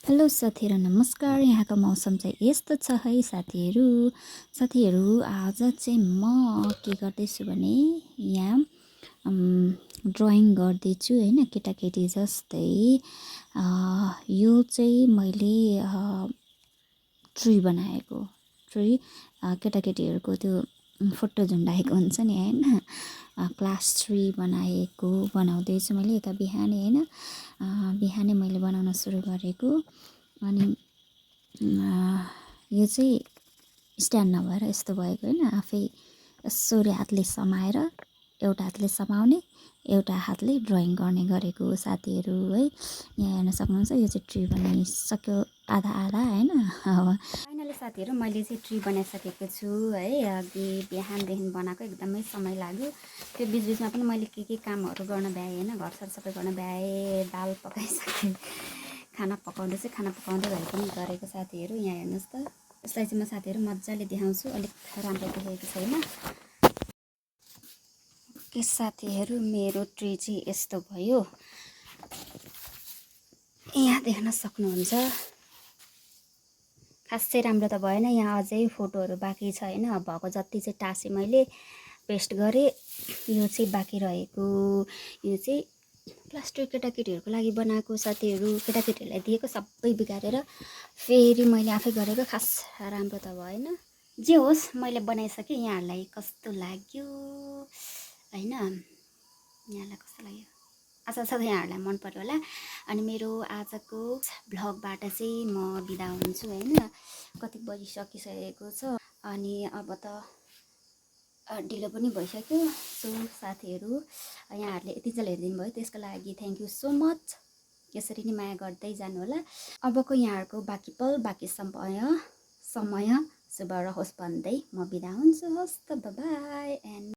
Hello साथीहरू नमस्कार। यहाँको मौसम चाहिँ यस्तो छ है साथीहरू आज चाहिँ म के गर्दैछु भने यहाँ ड्राइङ गर्दैछु हैन केटाकेटी जस्तै। यो चाहिँ मैले ट्री बनाएको ट्री केटाकेटीहरूको त्यो फोटो झुन्डाएको हुन्छ नि हैन, क्लास 3 बनाउँदैछु मैले यता बिहानै हैन। बिहानै मैले बनाउन सुरु गरेको अनि यो चाहिँ स्ट्यान्ड नभएर यस्तो भएको हैन, आफै यसरी हातले समाएर एउटा हातले समाउने एउटा हातले ड्राइङ गर्ने गरेको साथीहरू है। यहाँ हेर्न सक्नुहुन्छ यो चाहिँ ट्री बनिसक्यो आधा आधा हैन। फाइनली साथीहरू मैले चाहिँ ट्री बनाइसकेको छु है। अघि बिहानदेखि बनाएको एकदमै समय लाग्यो। त्यो बिचबिचमा पनि मैले के कामहरू गर्न भ्याएँ हैन, घरसर सबै गर्न भ्याएँ। दाल पकाइसकेँ, खाना पकाउँदै भए पनि गरेको साथीहरू। यहाँ हेर्नुहोस् त, यसलाई चाहिँ म साथीहरू मजाले देखाउँछु, अलिक राम्रो देखेको छैन के साथीहरू। मेरो ट्री चाहिँ यस्तो भयो, यहाँ देख्न सक्नुहुन्छ। खासै राम्रो त भएन, यहाँ अझै फोटोहरू बाँकी छ हैन। भएको जति चाहिँ टाँसे मैले पेस्ट गरेँ, यो चाहिँ बाँकी रहेको। यो चाहिँ प्लास्टिक केटाकेटीहरूको लागि बनाएको साथीहरू, केटाकेटीहरूलाई दिएको सबै बिगारेर फेरि मैले आफै गरेको। खास राम्रो त भएन, जे होस् मैले बनाइसकेँ। यहाँहरूलाई कस्तो लाग्यो हैन, यहाँलाई कस्तो लाग्यो आशा छ यहाँहरूलाई मन पर्यो होला। अनि मेरो आजको भ्लगबाट चाहिँ म बिदा हुन्छु हैन, कति बजिसकिसकेको छ अनि अब त ढिलो पनि भइसक्यो। सो साथीहरू, यहाँहरूले यति जेल हेरिदिनु भयो त्यसको लागि थ्याङ्क यू सो मच। यसरी नै माया गर्दै जानु होला। अबको यहाँहरूको बाँकी पल बाँकी समय शुभ रहोस् भन्दै म बिदा हुन्छु। हस् त, बाई एन्ड